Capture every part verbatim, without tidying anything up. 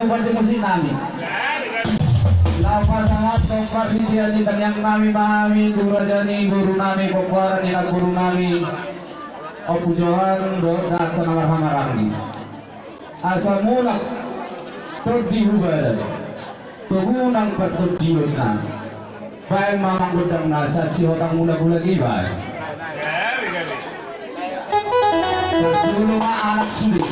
Pande musik nami. Laho pasahat tong parhitean ni tangiang nami, mami tu raja ni boru nami, pomparan ni nagboru nami, Ompu Johan dohot angka na marhahamaranggi. Asa mulak tondi hu badan, togu nang partondionna. Baen ma amang gondang na sasihotang mula-mula i baen. Jolo ma anak sude.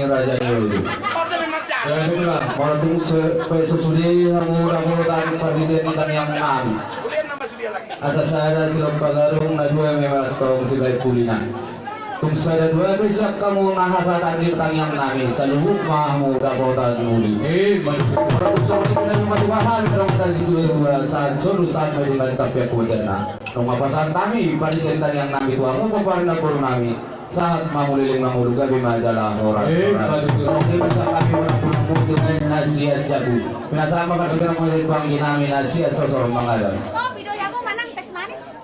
Raja ni Ulu. Jadi, molo tung pe so sude hamu dapotan parditian ni tangiang nami, asa sada silompa gadung, na dua memang tong sibaen pulina. Tung sada dua pe sian hamu na hasahatan di tangiang nami, saluhut ma hamu dapotan uli. Molo tung songon i pe na matuahan, adong tasi dua dua, sahat solu sahat ma di mata piak wajana. Nunga pasahat hami parditian tangiang nami tu hamu pomparan ni boru nami. Sahat ma hamu leleng mangolu, gabe ma jala horas. Oke, pasahat hami boru nami na sian Jabu. Pinasahat ma pardongan muse tu anggi nami na sian Sosor Mangadan. Kopi do ya, aku manang teh manis.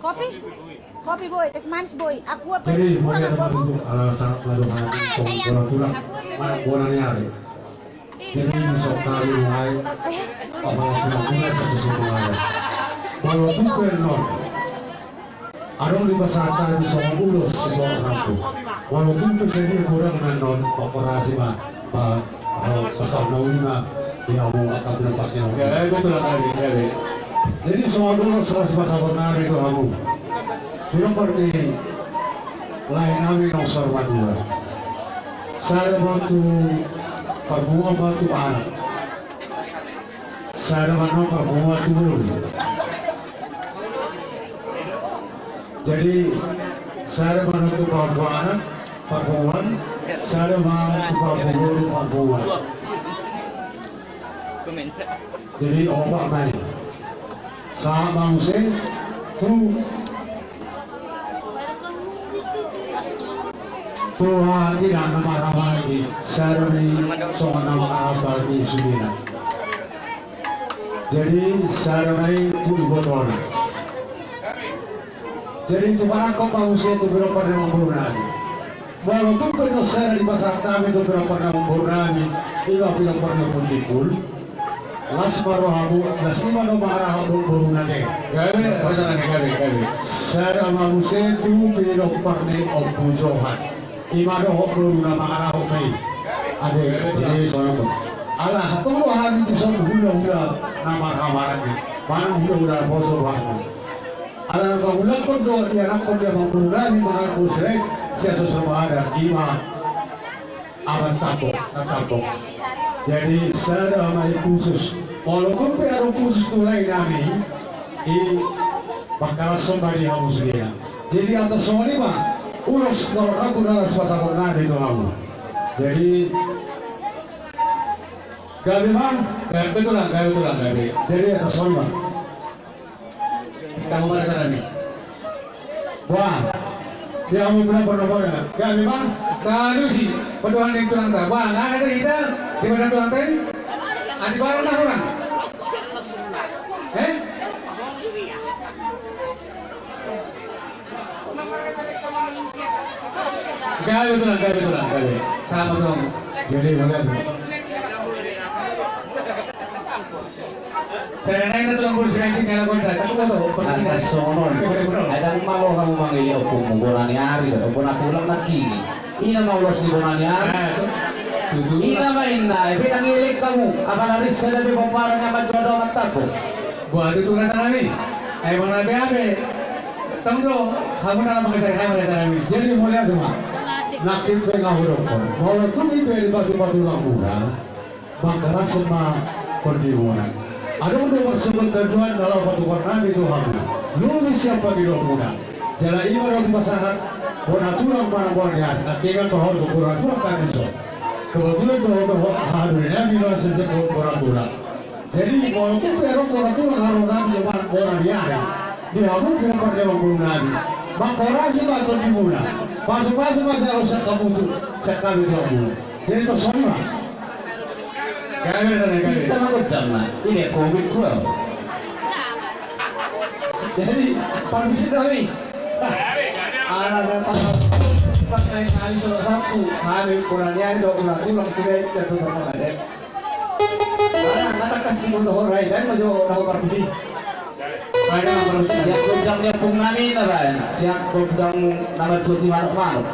Kopi? Kopi, Boy, teh manis, Boy. Aku apa? Jadi, mauliate ma tu hamu ala sahat na dong hami songon tulang. Manang bona ni ari. Jadi, so hami mulai. Apa na puna-puna satu-satu mulai. Molo tung pe annon, adong dipasahat hami songon ulos siborok rambu. Molo tung pe sadia godang annon, pakorasi ma. Ba, pasahat na uli ma di hamu angka pinompar ni hamu. Ya, betul, Abi, ya, Abi. Jadi, songon ulos las pasahaton nami tu hamu. Pinompar ni lae nami naung saur matua. Sada ma tu parpunguan ma tu anak. Sada ma annon parpunguan tu boru. Jadi, sada ma annon tu parpunguan, parpunguan, sada ma tu parpunguan, parpunguan. Jadi, opat ma i. Sahat ma muse tu, tu hita na marhahamaranggi, sada ma i songon na marhahamaranggi sudena. Jadi, sada ma i tu ibotona. Jadi, tu parangkap ma muse tu pinompar ni amangboru nami. Molo tung pe annon sada dipasahat hami tu pinompar ni amangboru nami, ima pinompar ni Ompu Timbul. Las ma rohamu, las ima do mangarahap boru nami. Gabe, gabe, gabe, gabe. Sada ma muse tu pinompar ni Ompu Johan. Ima dohot boru na mangarahap i. Ate, jadi songon i. Ala hatop do hami dison hula-hula na marhahamaranggi. Manang hula-hula na poso rohamu. Ala na mangulakhon do di anakhon ni amangboru nami mangarahap boru sian Sosor Mangadan, ima Amang Tambok, Amang Tambok. Jadi, sada ma i khusus. Molo tung pe adong khusus tu lae nami, i pangkalason ma di hamu sudena. Jadi, atas songon i ma ulos na rambu na las pasahaton nami tu hamu. Jadi, gabe ma. Gabe, tulang, gabe, tulang, gabe. Jadi, atas songon i ma. Tanggung mana tanami? Wah. Dia mau bilang pernah pernah. Gabe ma. Tarusi. Perjuangan di tulang ta. Wah, nggak ada kita di badan tulang ta. Adi baru na hurang. Eh? Gabe tulang, gabe tulang, gabe. Sama tulang. Jadi, mauliate. Songon i. Adong malo hamu mangido ompumu bona ni ari do, bona tulang nangkin i. Ina ma ulos ni bona ni ari. Ina ma inna, ai pe nangkin i hamu, apala rinsa dope pomparan ni amang jua do amang Tambok. Buat itu kata nami. Ai bona be ape. Tong do, hamu na mangasari hamu kata nami. Jadi mauliate ma. Nangkin pe nga hudokkon. Molo tung i pe dipatupa tulang muna. Mangkalas ma tondimuna. Adong do marsumber tanjuan na laho patupaon nami tu hamu. Lobi sian pangidoanmuna. Jala ima do dipasahat bona tulang manang bona ni ari. Nangkin toho do bona tulang kan iso. Kebetulan do, do haha doli nami ma sesepon bona tulang. Jadi molo tung pe adong bona tulang haha doli nami manang bona ni ari. Di hamu pinompar ni amangboru nami. Mangkorasi ma tondimuna. Pasu-pasu ma jalo sian hamu tu, sian hami tu hamu. Jadi tos songon i ma. Gabe, gabe, gabe. Hita ma godang ma. Ini komik gua. Jadi, parmisi do hami. Ala na pas, pas naik kali salah satu. Hami kurangnya itu ulang-ulang sudah itu tetap ada. Ala na tangkas di mundo horai dan mau jauh tahu parmisi. Sian gondang ni ompung nami na baen, sian gondang na martua simanuk-manuk.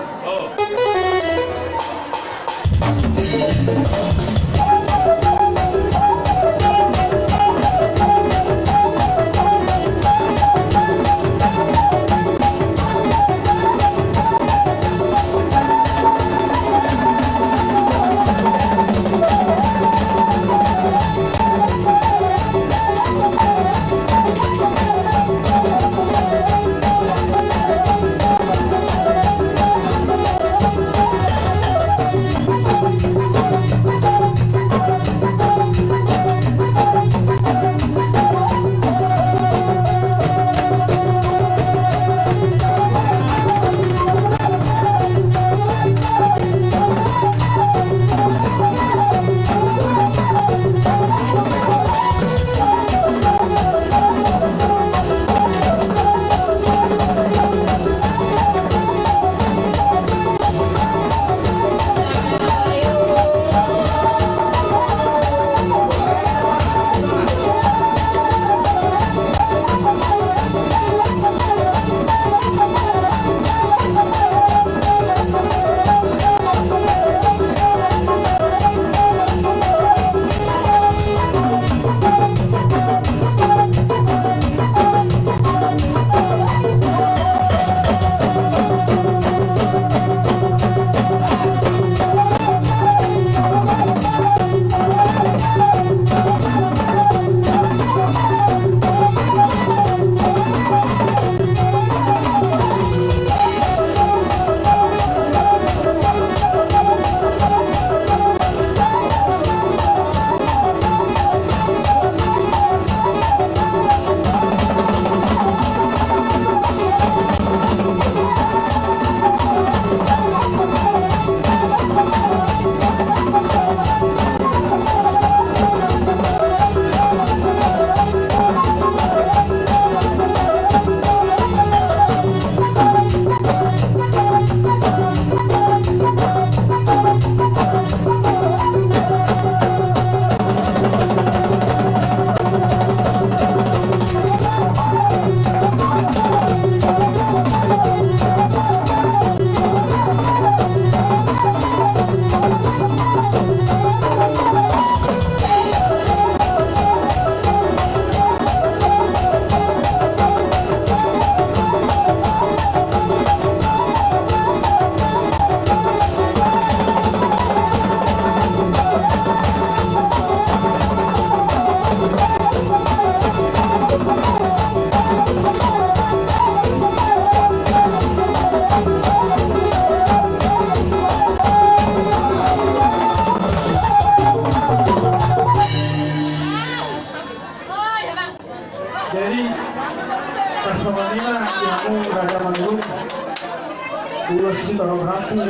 Tolong rapi,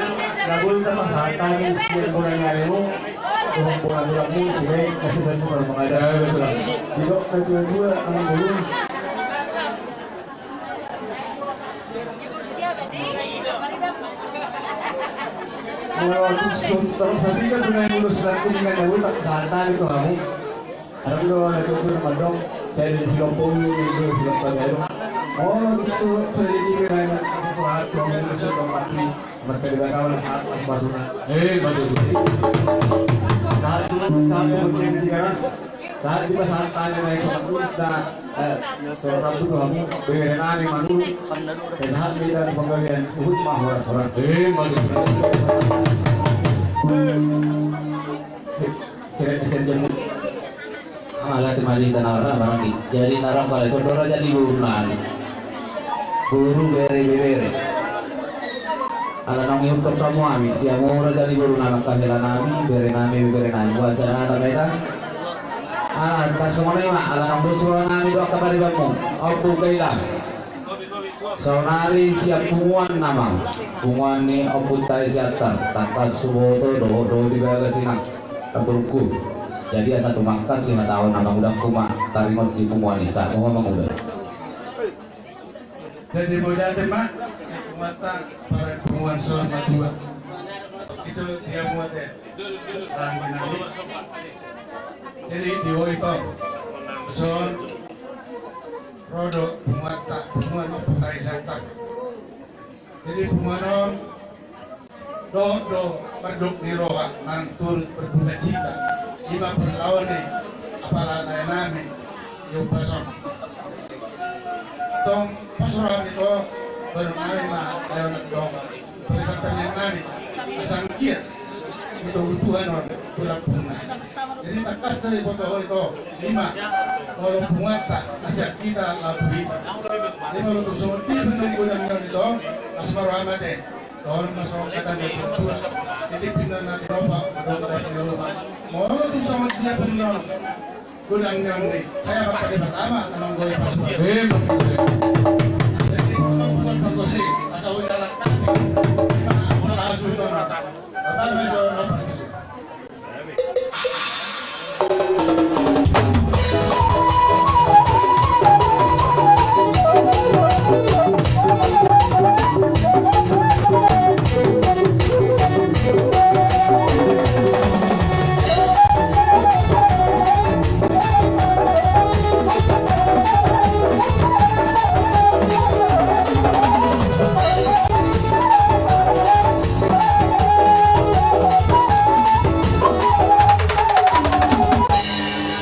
lagu sama sata ni, sian bola nyari mu, tolong bola bola mu, sini, kasih satu kalau mengajar. Ya, betul. Didok kedua-dua, amang dulu. Kalau terus, terus, tapi kan guna yang lulus nanti dengan dahulu, tak sata itu kamu. Adong do na tutur mandok, jadi silompo ni do silompo baru. Oh, itu sudah di kiri lain, sesuatu yang itu sudah mati. Mereka juga tahu lah saat masuknya. Eh, betul. Saat itu, saat itu mungkin dia, saat di pasar tanya naik ke Bagus, dah, eh, seorang itu kamu, berenang di Manulu. Saat kita pembelian, uhut mah horas-horas. Eh, betul. Kira-kira jam Ala te mali tanara maranggi. Jadi narang pala sondora jadi boru nami. Boru bere bebere. Ala naung ihuthon hamu hami, dia mora jadi boru nami, kahela nami, bere nami, bebere nami. Buasa na ta meta. Ala tak semua ma, ala naung dos roha nami do angka paribanmu. Ompu kahela. Saonari sian punguan nama, punguan ni ompunta i Siantar, tangkas huboto dohot dohot di bagasinang aturku. Jadi asa tumangkas sihatahon na mangudangku ma taringot di punguan i, sahat ma mangudang. Jadi mauliate ma di punguanta, apalagi punguan son matua. Itu dia muat ya. Jadi di woi to son ro do punguanta, punguan ompunta i Siantar. Jadi punguan on dohot do mardok ni roha manang turut berduka cita. Ima pangalaho ni apala lae nami i Upas on. Tong pos roha ni to, baru nami ma lae on tong. Parisan tamiang nami, asa anggiat ditogu Tuhan on tulang punguan. Jadi tangkas do diboto ho ito, ima molo punguanta na sian hita laho tu hita. Jadi molo tung songon dia pe godang ni on ito, asa ma roha ma te. Tong ma songon hata ni Tuhan. Jadi pinda na tinopa, godang das ni ruma. Molo tung songon dia pe godang ni on, saya bakal di pertama, tenang gue pas. Jadi, kalau bukan bagus sih, asal udah lengkap. Gimana? Aku tak asuh itu, Bang. Bapak, saya jawab apa sih?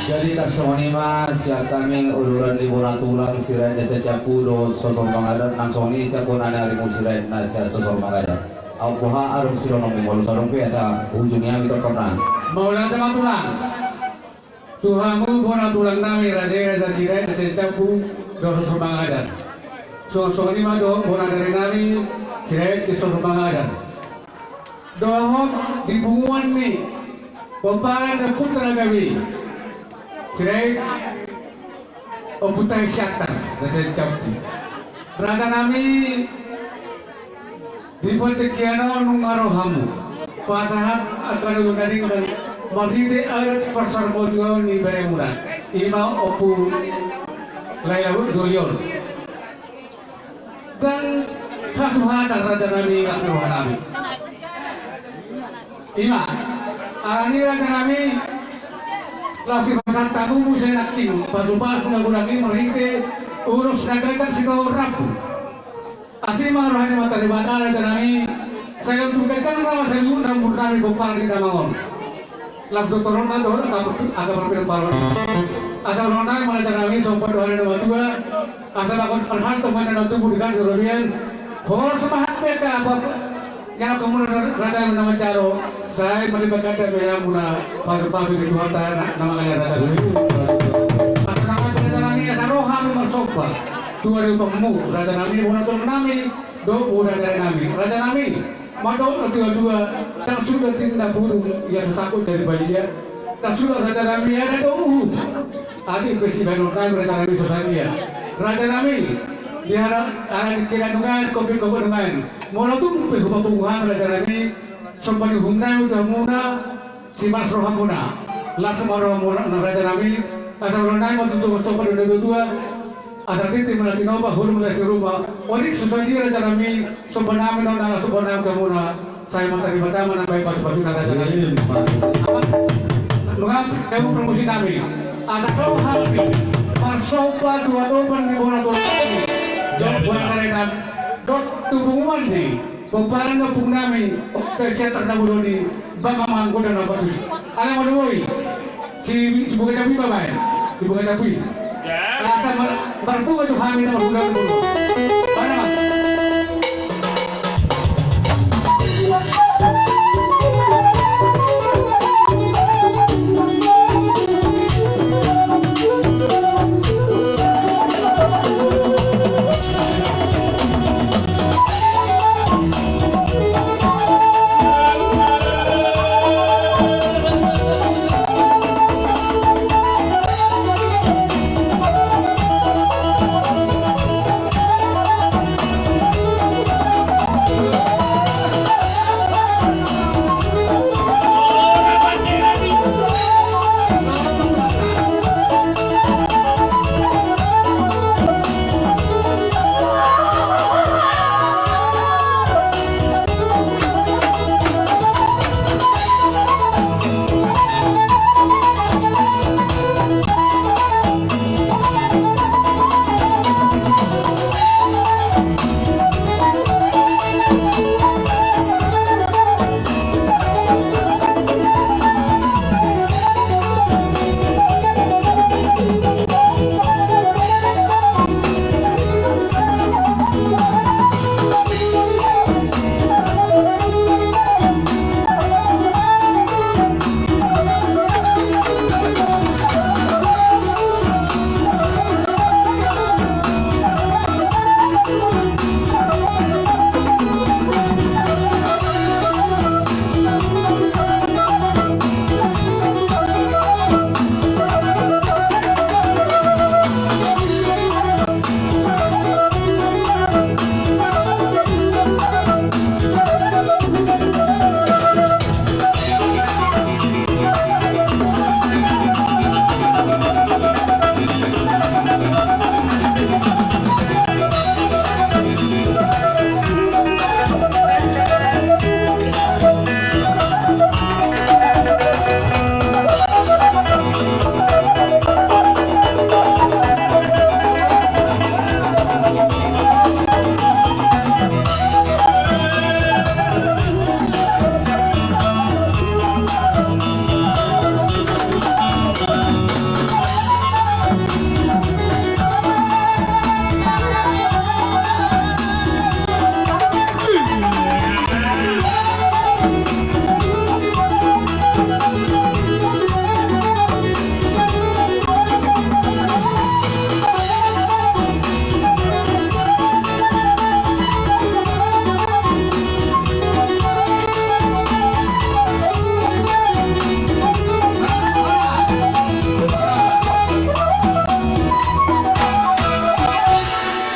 Jadi tarsongon i ma sian hami uluran ni bona tulang Sirait na sian Jambu dohot Sosor Mangadan, nang songon i sian bona ni arimu Sirait na sian Sosor Mangadan. Au boha adong sidohonon ni molo so adong pe asa ujung i hami tongkon na. Mauliate ma tulang. Tu hamu bona tulang nami raja i raja Sirait na sian Jambu dohot Sosor Mangadan. Songon songon i ma dohot bona dare nami Sirait na sian Sosor Mangadan. Dohot di punguan ni pomparan ni ompunta na gabe i Sirait, ompunta i Siantar na sian Jambu. Raja nami, di partingkian on nunga ro hamu pasahat angka na denggan marhite adat parsarmatua ni beremuna, ima Ompu Lae Doli on. Dang hasuhatan raja nami las ni roha nami. Ima, alani raja nami las ni pasahat hamu muse nangkin pasupasu na godang i marhite ulos na gata sitio rambu. Asi ma roha ni Amanta Debata raja nami, sai lam tu gata na ma saluhut rambu nami pomparan ni damang on. Lam tu toronna dohot angka parpinparon. Asa roha nami ma raja nami sompat roha ni na matua. Asa bagot parhalto ma na tubu di kan sorobian. Horas ma hami angka apa yang kamu raja na manjalo. Sai mari baganda ma hamuna pasupasu ni Tuhanta na mangajar raja nami. Asa tangan raja nami asa roha nami marsomba. Tua di utommu raja nami, bona tulang nami. Dohot bona dare nami, raja nami, mandok na tuatua, ndang suda tintin na pudun ia so sangkut jadi badia, ndang suda raja nami ia na do uhum. Atik pe sibahenon nami raja nami so sadia. Raja nami, Di hara ala ni kira nungan kopi kopi nungan. Molo tung pe hupa punguhan raja nami, somba ni uhum nami tu hamuna, simas rohamuna. Las ma rohamuna na raja nami. Asa olo nami ma tutu somba dua dua. Asa titi mana tinopa hulu mana siruma. Orik susah dia raja nami. Somba nami non ala somba nami tu hamuna. Sai ma tarima tama na baik pasu-pasu na raja nami. Nunga kamu promosi nami. Asa kau halpi. Pasopa dua dopan di bola bola nami. Dok bola karenan. Dok tubunguan di. Bomparan na pung nami. Kesian terna boloni. Bang amang goda na patus. Ala modoi. Si, si buka capi babae. Si buka capi. Asa mar-, marbuka tu hami na marbuka tu. Mana?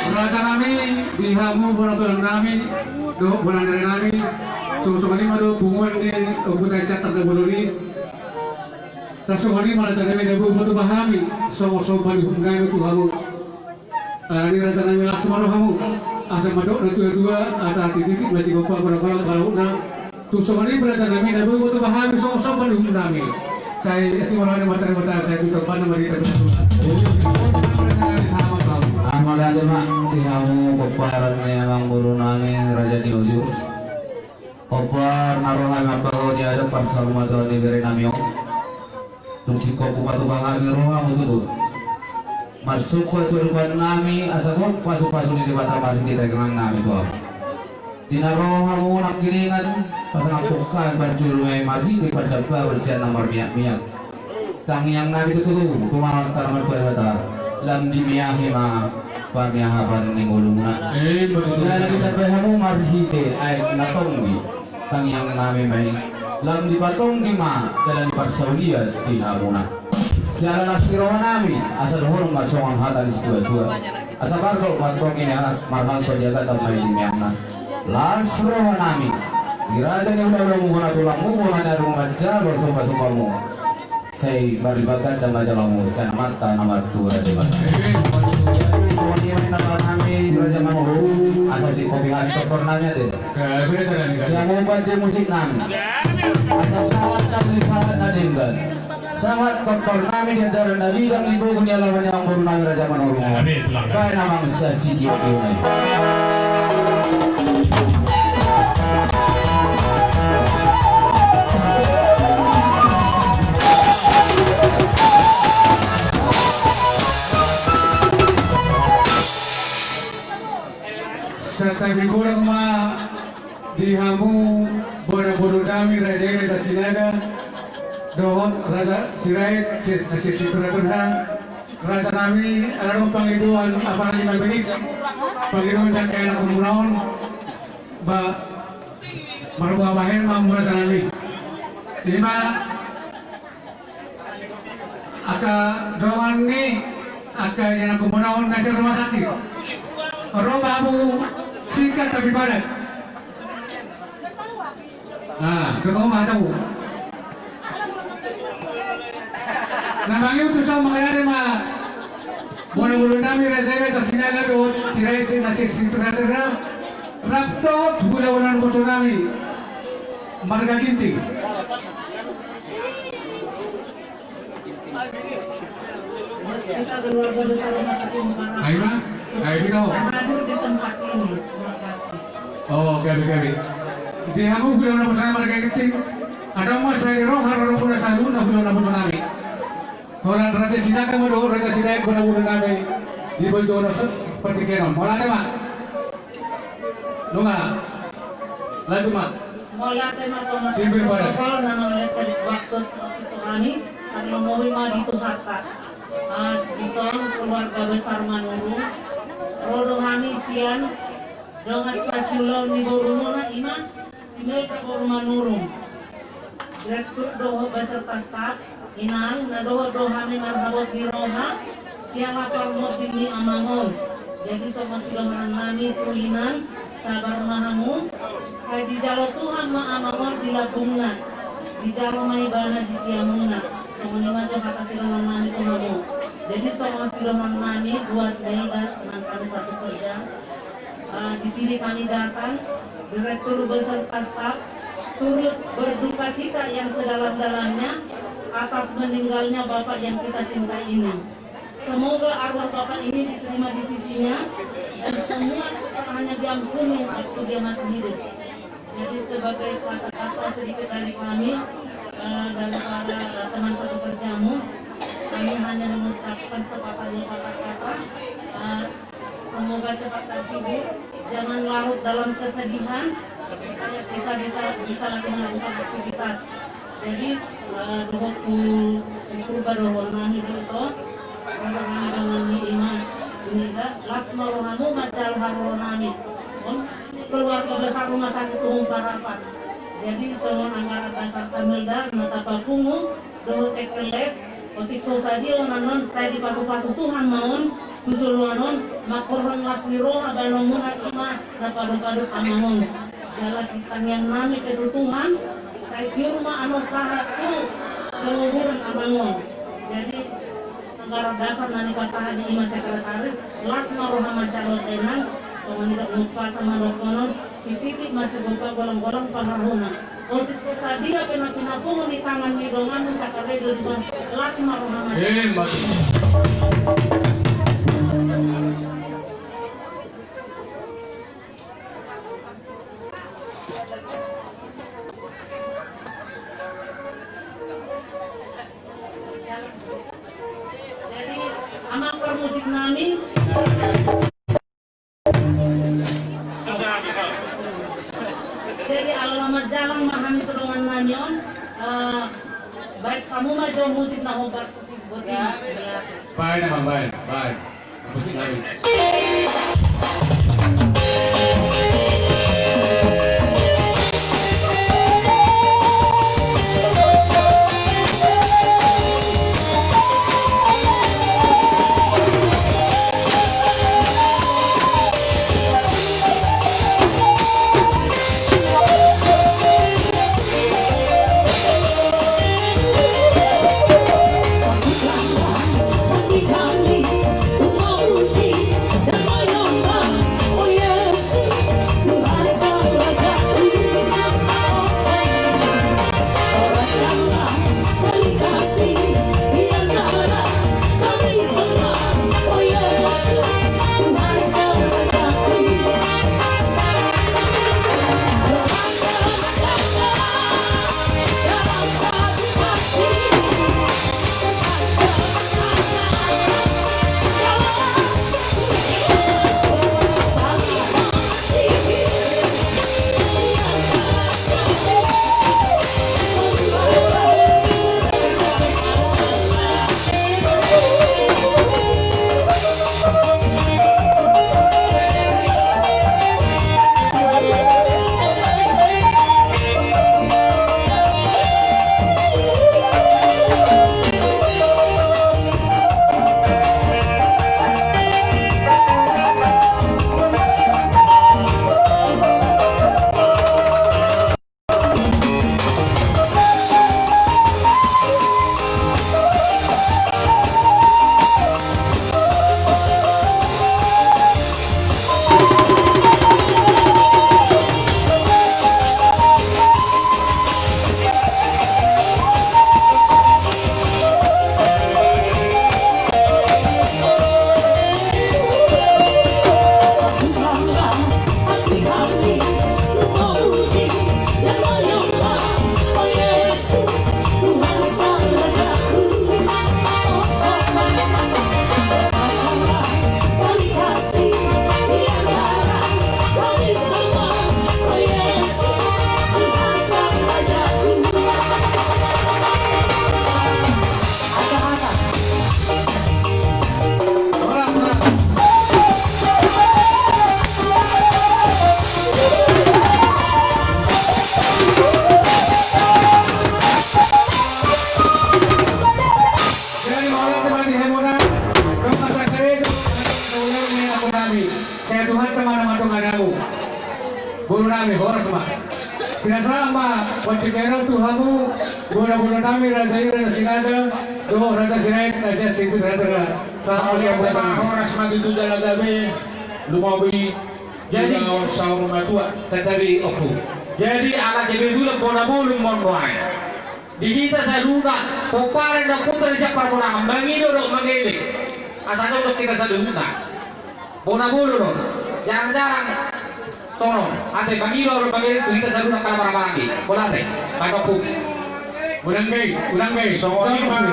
Raja nami, di hamu bona tulang nami, dohot bona nari nami, songon i ma do punguan ni ompunta sian Tarna Bolon i. Songon i ma raja nami na boi hutupa hami, songon somba ni uhum nami tu hamu. Alani raja nami las ma rohamu, asa mandok na tua-tua, asa titik-titik na sigompa, bola-bola, bola-bola. Tung songon i raja nami na boi hutupa hami, songon somba ni uhum nami. Sai asi ma roha ni materi mata, sai tu tempat nama di tempat. Raja nami sama kau. Ama raja ma, di hamu pomparan ni amangboru nami, raja ni ujur. Pomparan na ro hami mambahen i, adong parsaurmatuaon ni bere nami on. Tung singkop hupa-hupa hami rohamu tutu. Marsomba tu adopan nami asa gok pasu-pasu ni Debata marhite dainang nami tu hamu. Di na ro hamu nangkiningan, pasangaphon hami parjolo nai marhite pardamba bersian na marmiak-miak. Tangiang nami tutu, tumaon tano ma tu Debata, lam dimeahi ma pamiahapan ni ngolumuna. Eh, betul. Jala ditambai hamu marhite aek na tonggi. Tangiang nami ma i, lam dipatonggi ma dalan ni parsaulian di hamuna. Siala las ni roha nami, asa dohonon ma songon hata ni situa-tua. Asa bardok ma antong i, marhalto di agatan ma i di miakna. Las rohanami di raja ni hulahulamu, bona tulangmu, bona ni adong manjalo sombasombamu. Sai marlipat ganda ma jalomu sian Amanta na martua Debata. Songon i ma inna rohanami di raja Manurung, asa singkopi hami doktornami ate. Ia mumpat di musiknami. Asa sahat na denggan, sahat doktornami di acara na bidang di bogu ni alaman ni amangborunami raja Manurung. Baen amang sian sitiotio nai. Santabi godang ma di hamu bona boru nami Raja Ina Sinaga dohot Raja Sirait, si, si, si, si, raja nami, ala adong pangidoan, apalagi na benik pangidoan dangka anak muna on, ba marboa bahen ma muna tanami. Ima angka dongan ni angka anak muna on na sian rumah sakit. Ro babu singkat tapi padat. Ah, ketemu mata bu. Na mangihuthon saur makan ma bona boru nami Raja Ina Sinaga dohot Sirait, si, na sian Sintra, rap dohot hulahula naposo nami marga Ginting. Ai ma, ai bito. Hadir di tempat ini. Terima kasih. Oh, gabe, gabe. Di hamu hulahula naposo nami marga Ginting. Adong ma sahali roha, adong pula saluhutna hulahula naposo nami. Holan Raja Sinaga ma dohot Raja Sirait bona boru nami di Bojonegoro partingkian on. Mauliate ma. Nunga. Lanjut ma. Mauliate ma. Simpel padat. Kalau nama melihat dari waktu seperti itu kami, kami memohon ma di Tuhan, Pak. Ah, di son keluarga besar Manurung. Ro do hami sian dongan sasiulaon ni borumuna ima. Simelda boru Manurung, direktur dohot beserta staf, inang, na dohot do hami marhabot ni roha sian lapar mobil ni amang on. Jadi songon sidohonon nami tu inang, sabar ma hamu. Sai dijalo Tuhan ma amang on di lambungna, dijalo ma ibana di siamunna. Songon i ma jo hata sidohonon nami tu hamu. Jadi songon sidohonon nami buat Melda, teman kami satu kerja. Eh, di sini kami datang, Direktur beserta staf, turut berduka cita yang sedalam-dalamnya atas meninggalnya Bapak yang kita cintai ini. Semoga arwah Bapak ini diterima di sisinya dan semua kesalahannya diampuni waktu dia masih hidup. Jadi sebagai kata-kata sedikit dari kami, eh, dari para, eh, teman satu kerjamu, kami hanya mengucapkan sepatah dua patah kata, eh, Semoga cepat terhibur, jangan larut dalam kesedihan, supaya bisa, kita bisa lagi melakukan aktivitas. Jadi, eh, dohot tu si Purba dohot nami do ito, dohot nami dongan ni ima, Melda, las ma rohamu manjalo haroro nami. On, keluarga besar Rumah Sakit Umum Parapat. Jadi, songon anggaran dasar Melda, na tapapungu, dohot tengkel les, otik so sadia onan on, sai dipasupasu Tuhan ma on tu joloan on, mangkorhon las ni roha baenon muna ima na padopadop amang on. Jala sitangiang nami pe tu Tuhan, sai tiur ma annon sahat tu penguburan amang on. Jadi, anggaran dasar na nipasahat ni ima sekretaris, las ma roha manjalo tenang, songon i do umpasa ma dohonon, sititi ma sigompa, golanggolang pangarahutna. Otik so sadia pe na pinapungu ni tangan ni donganmu sakaledo dison, las ma rohana. Eh, mati. Jadi, amang parmusik nami. Jadi, ala na manjalang ma hami tu dongan nami on, eh, baen hamu ma jo musik na hombar tu si Botima. Baen, amang, baen, baen. Musik nami. Boru nami Raja i, Raja Sinaga, dohot Raja Sirait, Raja Sirait, Raja Sinaga. Salam. Mauliate ma, horas ma di tu jala gabe, lumobi. Jadi, saur matua. Santabi, oke. Jadi, ala gabe dulu bona bolon mondo ai. Di hita saluhutna, pomparan dohot kuta di siap parmonangan, mangido dohot mangelek. Asa tongtong hita saluhutna. Bona bolon on, jarang-jarang. Sonon, ate mangido dohot mangelek tu hita saluhutna, pala marhahamaranggi. Mauliate, mangapung. Unang gei, unang gei. Songon i ma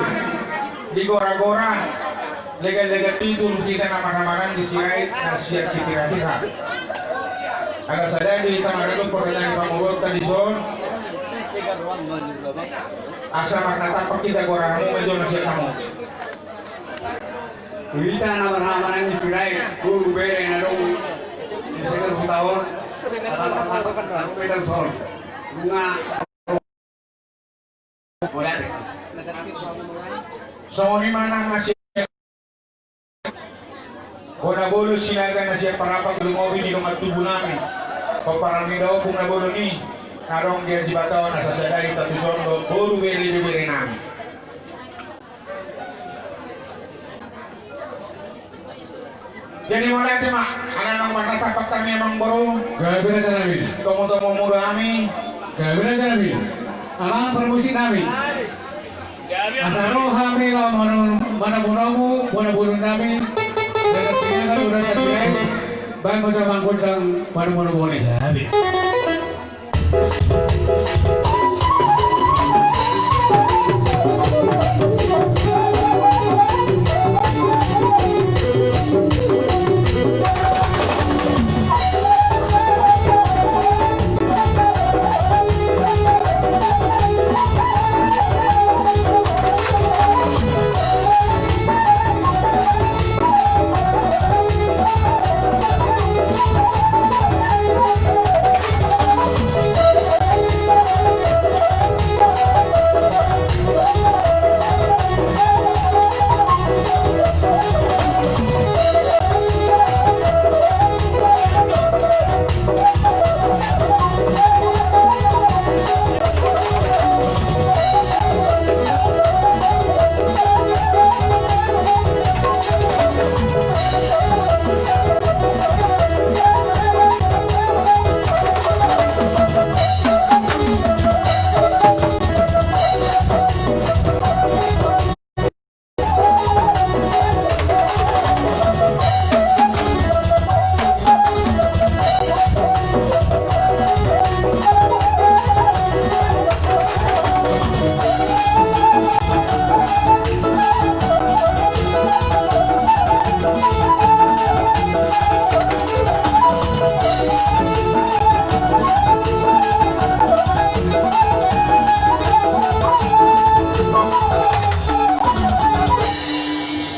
di gora-gora. Legan-legan pitu hita na marhahamaranggi Sirait na sian Sipirapira. Ala sada do hita maradophon raja ni pamoruonta dison. Asa marnatampak hita, gora hamu ma jo na sian hamu. Hita na marhahamaranggi Sirait, boru bere na adong di segar huta on. Tatampak, tatampak hita dison. Nunga Songon i ma nang na sian bona bolon Sinaga na sian Parapat, lumobi ni dongan tubu nami. Pomparan ni daompung na bolon i na adong di Aji Batawan, asa sada hita tuson dohot boru bere, bere nami. Jadi mauliate ma, ala naung marnatampak hami amang boru. Gabe raja nami. Tomutomu muru hami. Gabe raja nami. Amang parmusik nami. Asa ro hami laho manomu, manomu bona bolon nami. Raja Sinaga, raja Sirait. Baen ma jo amang gondang manomu bona bolon. Gabe.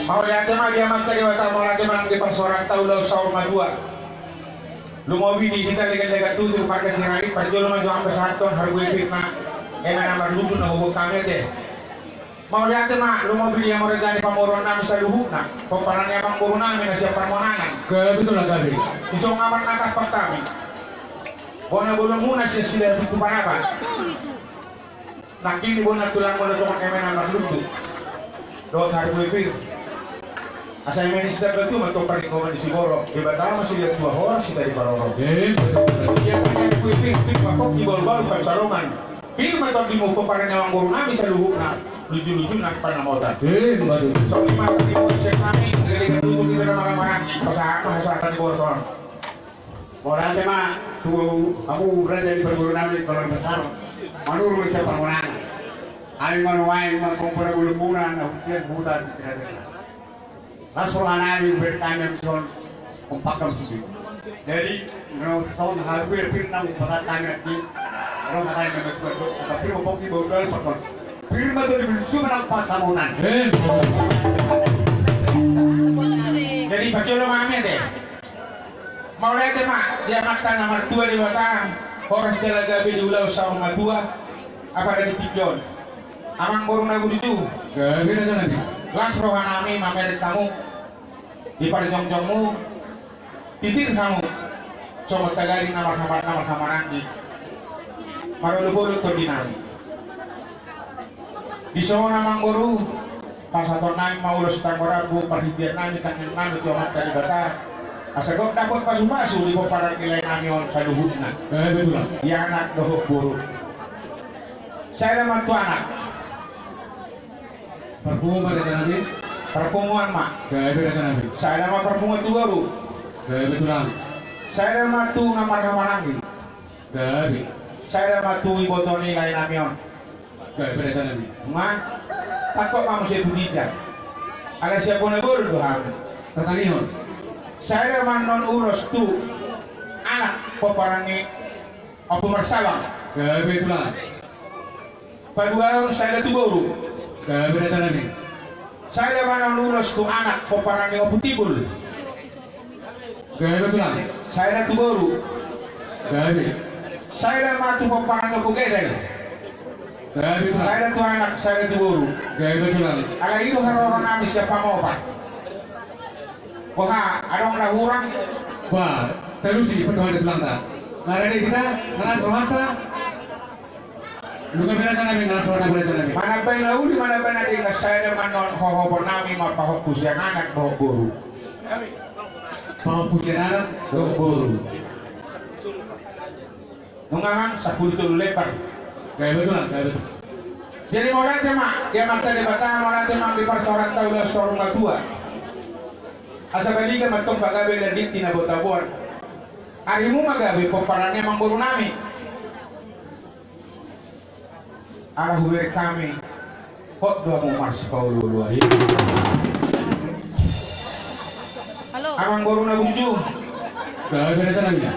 Mauliate ma di Amanta Debata, mauliate ma nang di parsaoranta, ulaon saur matua. Lumobi di hita legan-legan tutu marga Sirait, parjolo ma jo amang pasahathon harbue pir na eme na marlundu na huboan hami ate. Mauliate ma, lumobi di hamu raja ni pamoruon nami saluhutna, pomparan ni amang boru nami na sian Parmonangan. Gabe tu na gabe. Dison ma marnatampak hami. Bona bolonmuna sian Silahi tu Parapat. Nangkin di bona tulangmu na tongon eme na marlundu dohot harbue pir. Asa eme ni Sitamba tu ma tong pardenggoman ni siborok, Debata ma siliat tua, horas hita diparorot. Ia tanya harbue pir, pir ma pongki, bahulbahul pansalongan. Pir ma tondimu, pomparan ni amang boru nami saluhutna, lujuluju nang panamotan. Songon i ma tadi mauliate nami, legan-legan tutu hita na marhahamaranggi, pasahat ma hasahatan ni boru on. Mauliate ma tu hamu raja ni parboru nami, keluarga besar Manurung sian Parmonangan. Hami ma nuaeng ma tong bona bolonmuna na sian huta Sipirapira. Las roha nami, hubereng hami dison, kompak hamu sude. Jadi na songon harbue pir na hupasahat hami nangkin, ro hata ni natuatua, pir ma pongki, bahulbahul pansalongan. Pir ma tondimu, lujuluju nang panamotan. Jadi parjolo ma hami ate. Mauliate ma di amanta na martua Debata, horas jala gabe di ulaon saur matua, apala di tingki on. Amang boru na burju. Gabe raja nami. Las roha nami mamereng hamu di parjongjongmu, titir hamu songon tagading na marhama-, na marhahamaranggi. Marolopolop tondi nami. Dison amangboru, pasahaton nami ma ulos tanggo rambu parhitean nami tangiang nami tu Amanta Debata, asa gok dapot pasupasu di pomparan ni lae nami on saluhutna. Di anak dohot boru. Sada ma tu anak. Parpunguan ma di tanami. Parpunguan ma. Sada ma parpunguan tu boru. Sada ma tu na marhahamaranggi. Sada ma tu iboto ni lae nami on. Tangkok ma muse tu ginjang. Ala sian bona boru do hami. Sada ma annon ulos tu anak pomparan ni Ompu Marsabang. Paduahon sada tu boru. Sada ma annon ulos tu anak pomparan ni Ompu Timbul. Sada tu boru. Sada ma tu pomparan ni Ompu Getel. Sada tu anak sada tu boru. Ala i do haroro nami sian pamopat. Boha adong na hurang? Ba, talusi patuan di tulangta. Marade hita, na las rohanta. Nunga beratan nami, na las rohanta beratan nami. Manambai na uli, manambai na denggan, sada ma annon hohopon nami ma pahompu sian anak dohot boru. Pahompu sian anak dohot boru. Nunga nang sampulu tolu lembar. Jadi mauliate ma di Amanta Debata, mauliate ma di parsaoranta ulaon saur matua. Asa baliga ma antong pagabe na di tingki na botapot. Arimu ma gabe pomparan ni amangboru nami. Ala hubereng hami, hot do hamu marsipaolooloan. Amangboru na burju.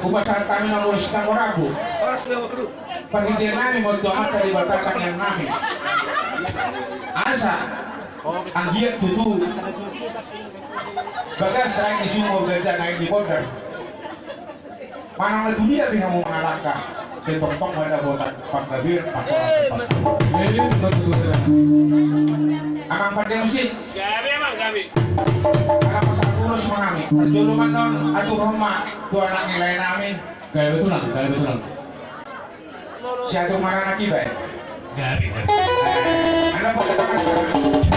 Hupasahat hami na molo sitanggo rabu. Parhitean nami ma tu Amanta Debata tangiang nami. Asa anggiat tutu bagas aek ni sumur, ganjang aek ni bondar. Manang na tudia pe hamu mangalangka, sai tongtong ma dapotan panggabean, pangkolan. Amang pande musik. Gabe, amang, gabe. Ala pasahat ulos ma hami. Parjolo ma annon aturhon ma tu anak ni lae nami. Gabe tulang, gabe tulang. Siatur maranak iba e. Gabe, gabe. Ala pasahat ulos.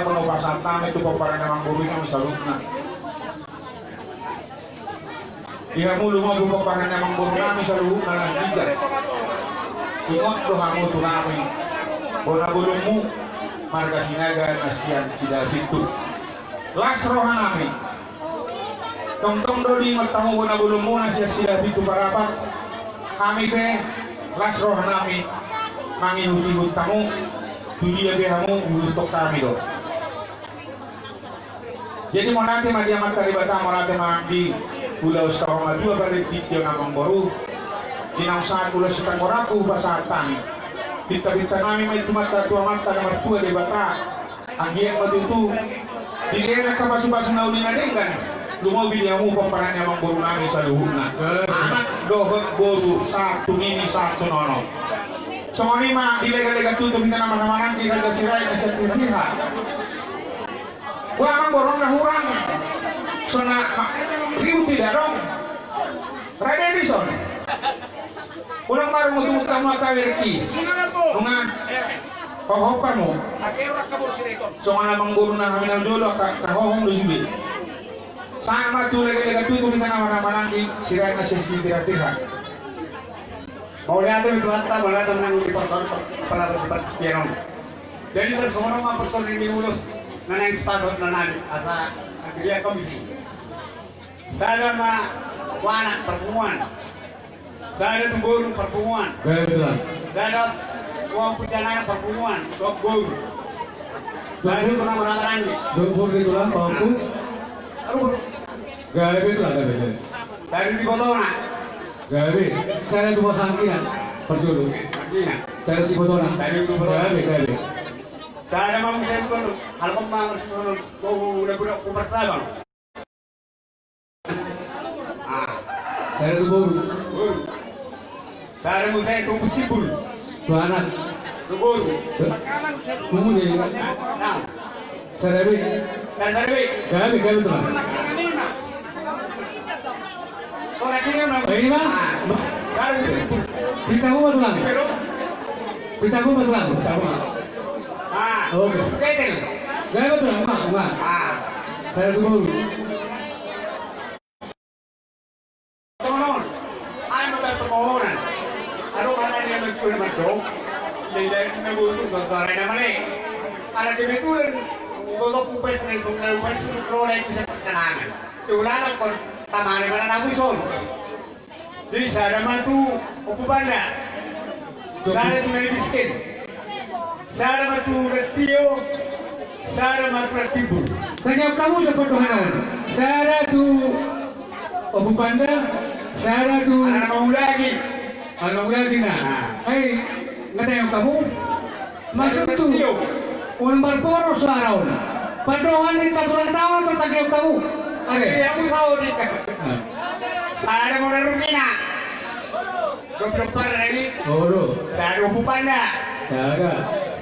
Molo pasahat nami tu pomparan ni amangboru nami saluhutna. Di hamu lumobi pomparan ni amangboru nami saluhutna na hita. Ingot do hamu tu hami bona bolonmu marga Sinaga na sian Sidapintu. Las roha nami. Tongtong do diingot hamu bona bolonmu na sian Sidapintu Parapat. Hami pe las roha nami mangihut-ihut hamu. Tu dia pe hamu ihuthon hami do. Jadi mauliate ma di Amanta Debata, mauliate ma di ulaon saur matua pande di tingki on amangboru. Di naung sahat ulos sitanggo rambu hupasahat hami. Pinta-pinta nami ma i tu Amanta, tu Amanta na martua Debata. Anggiat ma tutu dilehon angka pasu-pasu na uli na denggan. Lumobi di hamu pomparan ni amangboru nami saluhutna. Anak dohot boru sahat tu nini sahat tu nono. Songon i ma di lega-lega tutu hita na marhaha maranggi Raja Sirait na sian Tirta-tirta. Boha amangboru na hurang. Sona ribut tidak dong. Raden dison. Unang marungut ungut hamu angka berki. Nunga. Hohop hamu. Songon amangboru na hami na jolo angka hohom do sude. Sahat ma tu lega-lega tutu hita na marhaha maranggi Sirait na sian Tirta-tirta. Mauliate ma tu Amanta, mauliate ma nang di partonton parasa di partingkian on. Jadi tarsongon on ma partonton ni ulos na naeng sipatuhot nami asa akhirnya komisi. Sada ma tu anak parpunguan. Sada tu boru parpunguan. Gabe tulang. Sada tu ompu tu anak parpunguan. Tu boru. Sada tu na marhaha maranggi. Tu boru di tulang, tu ompu. Aduh. Gabe tulang, gabe, gabe. Sada tu ibotona. Gabe. Sada tu ibotona. Parjolo. Sada tu ibotona. Sada tu ibotona. Gabe, gabe. Sada ma muse tu boru. Halak ma muse tu boru. Kau udah budak ku pertama. Ah. Sada tu boru. Boru. Sada muse tu ompu Timbul. Tu anak. Tu boru. Pungu de. Sada be. Sada be. Gabe, gabe tulang. Ini ma. Pinta hamu ma tulang. Pinta hamu ma tulang. Oke. Gabe tulang ma. Sada tu boru. Tongon, ai ma bertomohonan. Ado mana dia mentu na mantong. Dia dia na butuh tontoran na mane. Ala dia betulan. Boto kupes na itu na bukan sih roda itu seperti tangan. Dia ulang kon tamane mana namu son. Jadi sada ma tu Ompu Panda. Sada tu Nai Bisken. Sada ma tu Natio. Sada ma tu Natimbul. Tangihon hamu sahat tu hanaon. Sada tu Ompu Panda. Sada tu. Anak mangulaki. Anak mangulaki na. Ai, nga tangihon hamu. Maksud tu. Unang marporos suara on. Pandohan ni tatulang taon tu tangihon hamu. Are. Sada ma tu Rukina. Dua puluh empat lagi. Sada Ompu Panda. Sada.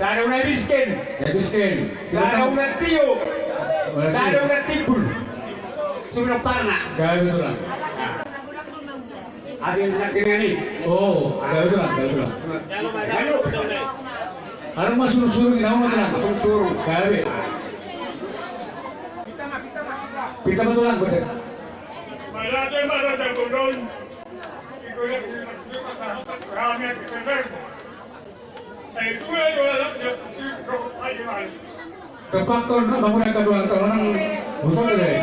Sada Nai Bisken. Nai Bisken. Sada Natio. Sada Natimbul. Sudah parna. Gabe tulang. Ada yang nak kena ni. Oh, gabe tulang, gabe tulang. Lalu. Ada masuk suruh ni nama tulang. Suruh. Gabe. Pinta ma tulang, betul. Tepat kau nak bangun angka tulang, tulang. Bukan deh.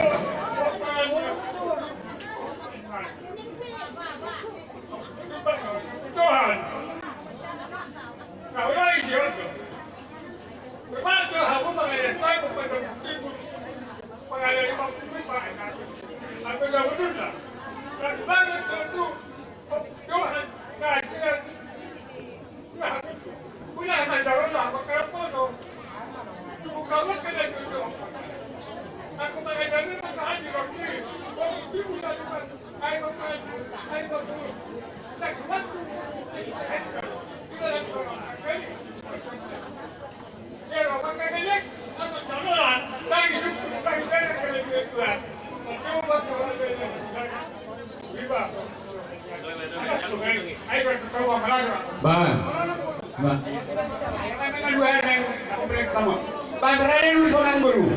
Boru.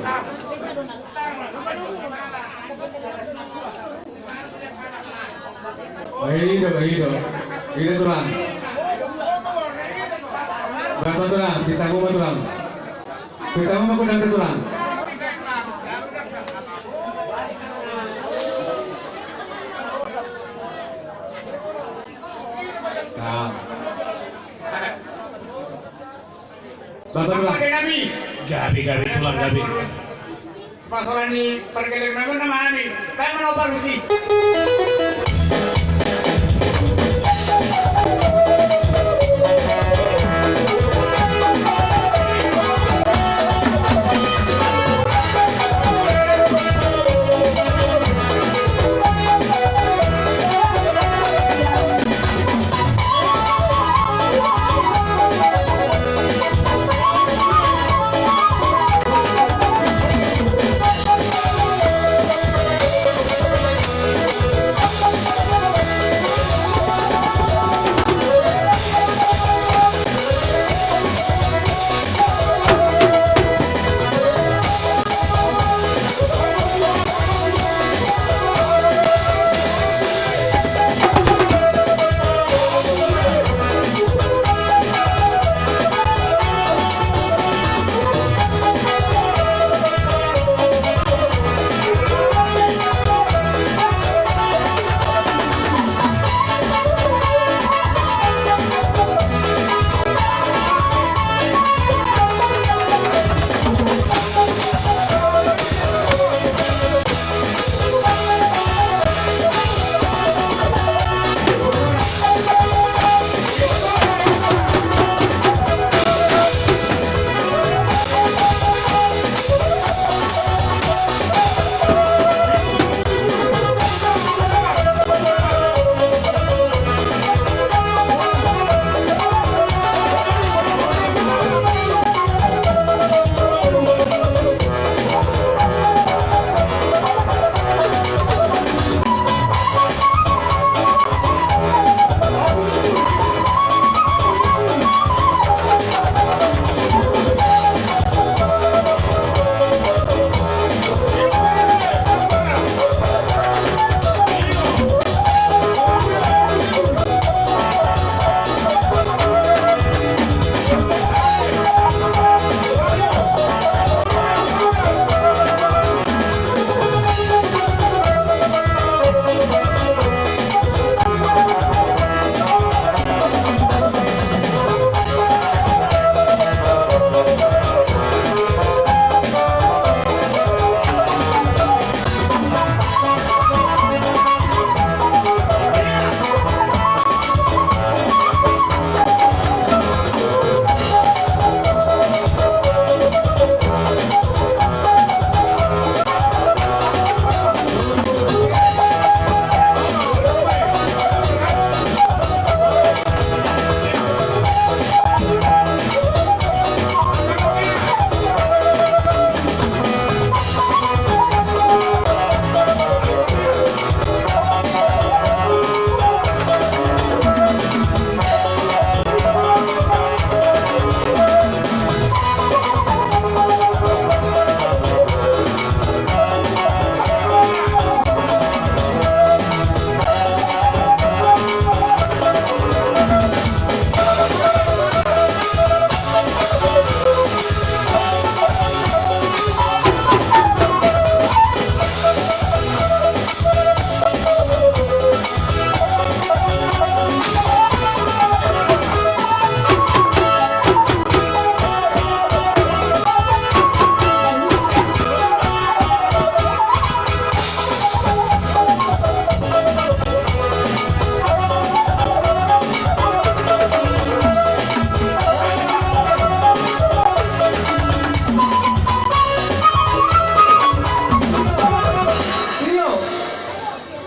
Ido, ido. Ido tulang. Berapa tulang? Kita mau tulang. Kita mau aku nanti tulang. Nah. Bapak tulang. Gabe, gabe, tulang, gabe. Masalah ni pergelangan nama ni. Tangan apa rusi?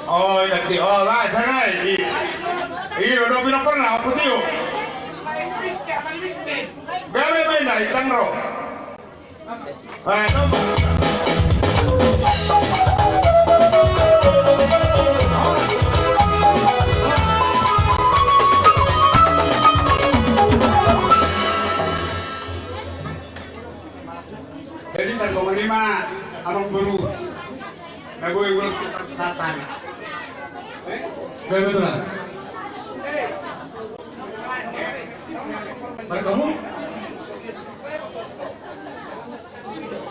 Oi, nanti, oh, lah, sangai. I, i, lo, do, pina pernah, aku tio. Gabe, main, nah, itang, ro. Eh, no. Jadi, kan, kau Songon i ma amangboru na boi ulos tu pasahat nami. Betul. Markamu?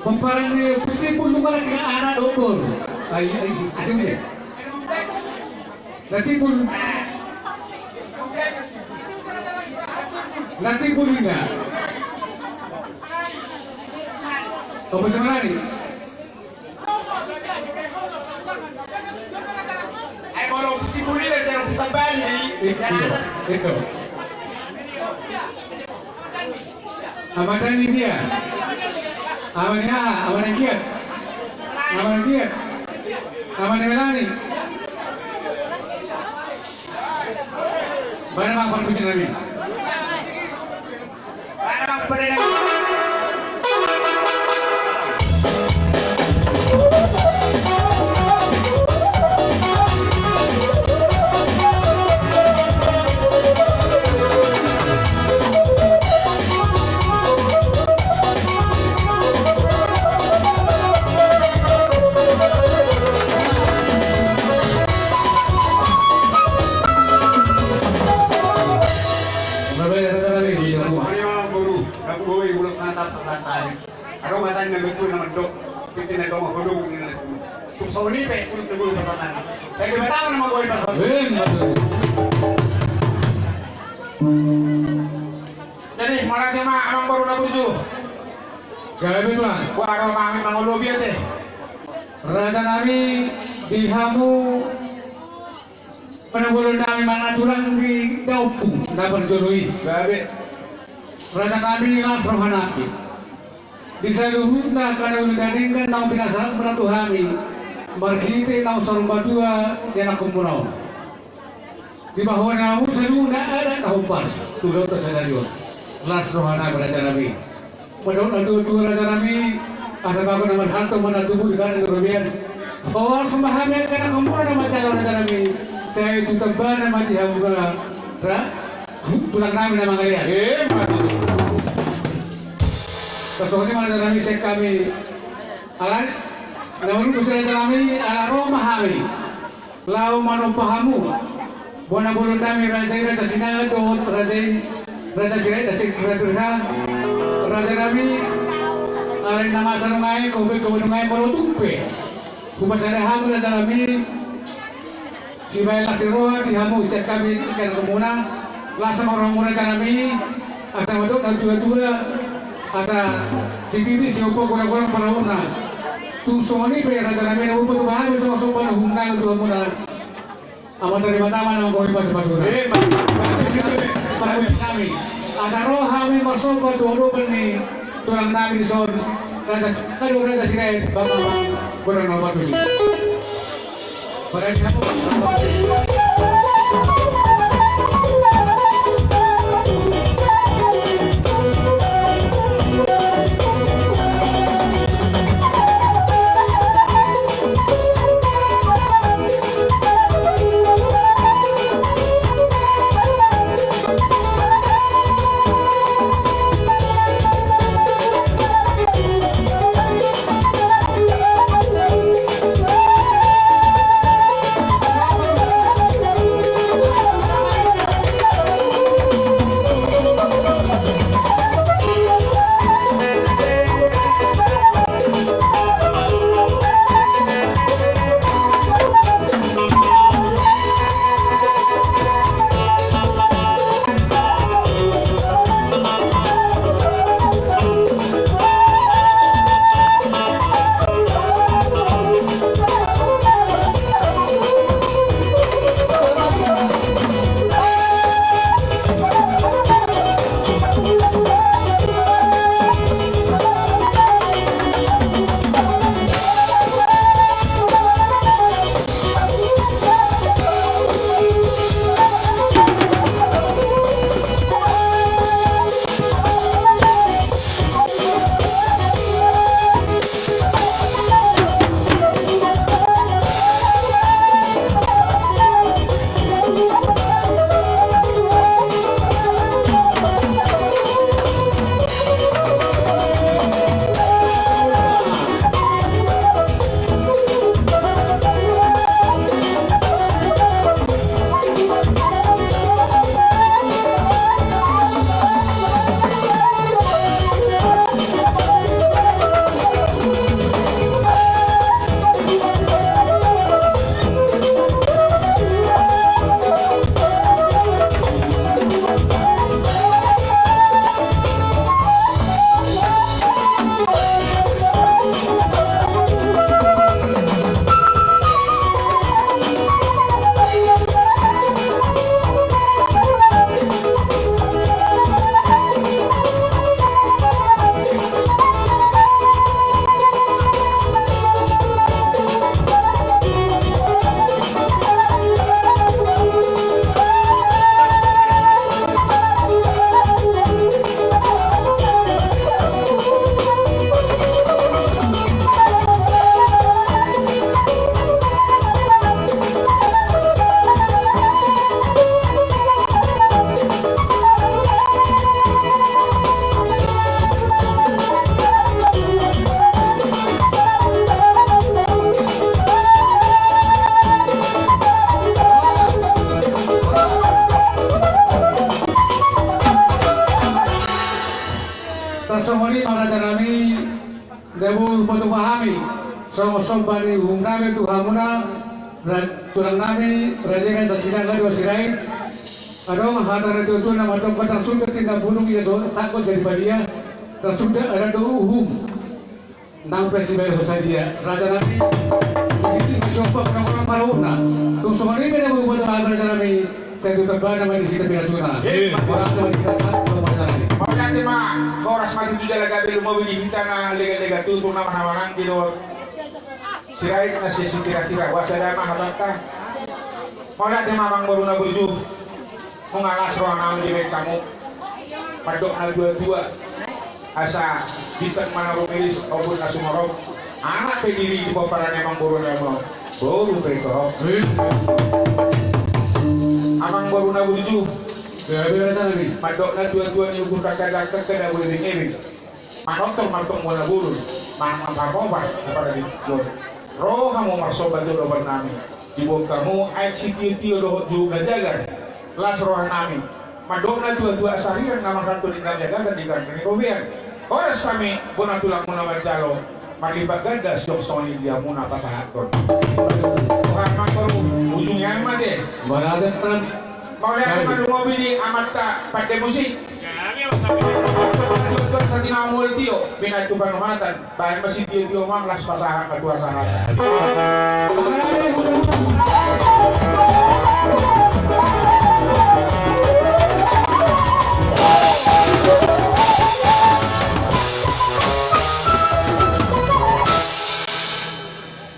Pomparan ni Puti Pulungan na anak doktor. Ai, ai, ai, ai. Nanti pul-, nanti pulina. Apa sebenarnya? Ai, kalau Puti Pulina, jangan putar balik. Itu, itu. Amanta ni dia. Amanta ni aha? Amanta ni dia. Amanta ni dia. Amanta ni Melani. Mana bang perkucing kami? Adong hata ni na betul na mandok, pitin na dong hodong ni na. Tung songon i pe ulos na boi pasahat. Sai Debata ma na mamboan pasahat. Jadi, marhata ma amangboru na burju. Gabe ma. Wah, ro nami mangolobi ate. Raja nami, di hamu panabolon nami manang tulang ni daompung na parjolo i. Gabe. Raja nami, las roha nami. Di saluhutna kauli na denggan naung pinasahatmuna tu hami marhite naung saur matua di anakkonmuna on. Di bahoa na hamu saluhutna adat na hombar tu gaut na sadari on. Las roha nami, raja nami. Mandok na tuatua, raja nami, asa bagot na marhalto ma na tubu di kata ni robean. Horas ma hami angka anakkonmuna na manjalo, raja nami. Sai tu tambana ma di hamuna, ra, tulang nami na mangalean. Ima tutu. Songon i ma, raja nami, sian hami. Alai na marundusi, raja nami, ala ro ma hami laho manompa hamu. Bona bolon nami raja i, Raja Sinaga dohot raja i, Raja Sirait, Raja Sirait, Raja nami, alai na masa nunga i, kobe kobe nunga i, molo tung pe hupasada hamu, raja nami, sibaen las ni roha di hamu sian hami angka anakkonmuna. Las ma rohamu, raja nami, asa mandok na tuatua, asa sititi siompu golang-golang pangarahutna. Tung songon i pe, raja nami, na umpa tu hami songon sombana humna tu hamuna. Amanta Debata ma na mamboan pasupasuna. Ima tutu. Parmusik nami. Asa ro hami marsomba tu adopan ni tulang nami dison. Raja, aduh, Raja Sirait, Bapak, Bapak, godang na parmusik. Songon somba ni uhum nami tu hamuna, ra-, tulang nami, raja nami, Sinaga dohot Sirait. Adong hata ni natuatua na mandok, tarsumbat inna bulung ia songkot jadi padia, tarsumbat adat dohot uhum. Nang pe sibaen ho sadia, raja nami. Jadi masomba penangkolan paruna. Tung songon i pe na berubah raja nami. Sai tu tamba nama di hita pinasuna. Iya. Horas ma di hita satu, horas ma di hita. Mauliate ma, horas ma di hita, jala gabe lumobi di hita na lega-lega tutu na manang-manang di dohot Sirait na sitira-tira, boasa da ma hatanta. Mauliate ma amangboru na burju. Nunga las roha nami dibaen hamu. Mandok natuatua. Asa bintang ma na rumiris, ombun na sumorop. Anak pe diri di pomparan ni amangboru na ima. Boru pe torop. Amangboru na burju. Mandok natuatua ni uhum dangka-dangka, kada boi ringiring. Manortor martong bona bulung. Manang marhamobar apala di jolo. Ro hamu marsomba tu adopan nami. Diboan hamu aek sitio-tio dohot juhut na jagar. Las roha nami. Mandok natuatua, sarian na marhantong di hami, agatan di hami robean. Horas hami bona tulangmuna manjalo, marlipat ganda siop songon i di hamuna pasahathon. Roha ma boru, ujungna ma te. Mauliate ma lumobi di amanta pande musik. Dua-dua satia na mangoli tio, pinantu panuhatan. Baen ma sitio-tio ma, las pasahat, pasahat.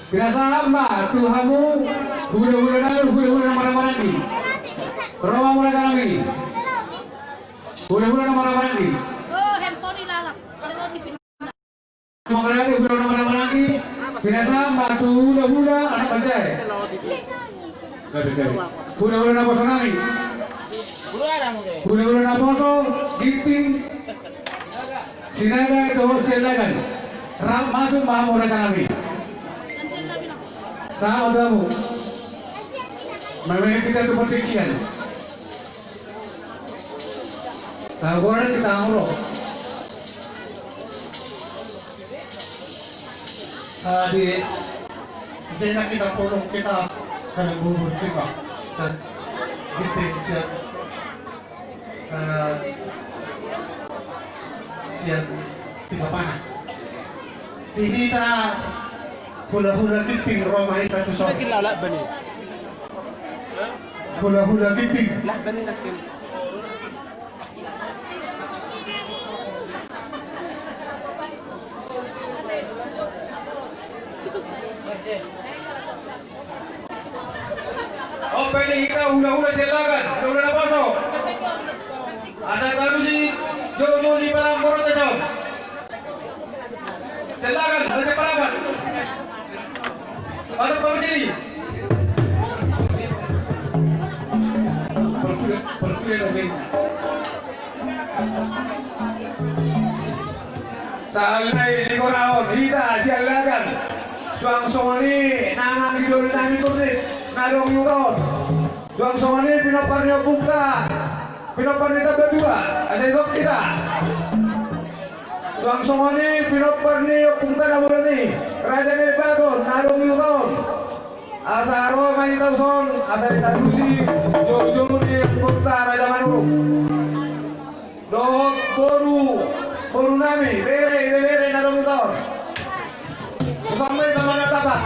Pinasahat ma tu hamu hulahula nami, hulahula na marhahamaranggi. Ro ma muna tanami. Hulahula na marhahamaranggi. Hulahula na marhahamaranggi. Pinasahat ma tu hulahula anak panjae. Hulahula naposo nami. Hulahula naposo, Ginting, Sinaga dohot Siallagan. Ra-, masuk ma hamu raja nami. Sahat ma tu hamu. Mamainkan hita tu partingkian. Tagoran kita angro. Ah, di, di sini kita pulung kita kalimbubur kita. Dan di sini, eh, sian Tiga Panas. Di hita hulahula Ginting, ro ma hita tu son. Hulahula Ginting. Ope di hita hulahula Siallagan, hulahula naposo. Asa talusi joujou ni parang borot aja. Siallagan, Raja Parapat. Patut pamusili. Perkuliah, perkuliah na sini. Sahali nai di gorahon hita Siallagan. Suang songon i nang di doli nami Kurdit na adong di ulaon. Suang songon i pinompar ni ompungta, pinompar ni Tamba Dua, asa idok hita. Suang songon i pinompar ni ompungta na bolon i, Raja Naibaton, na adong di ulaon. Asa ro ma hita tu son, asa ditalusi joujou ni ompungta Raja Manurung. Dohot boru, boru nami, bere, ibebere na adong di ulaon. Usaha ma i sama na tapak.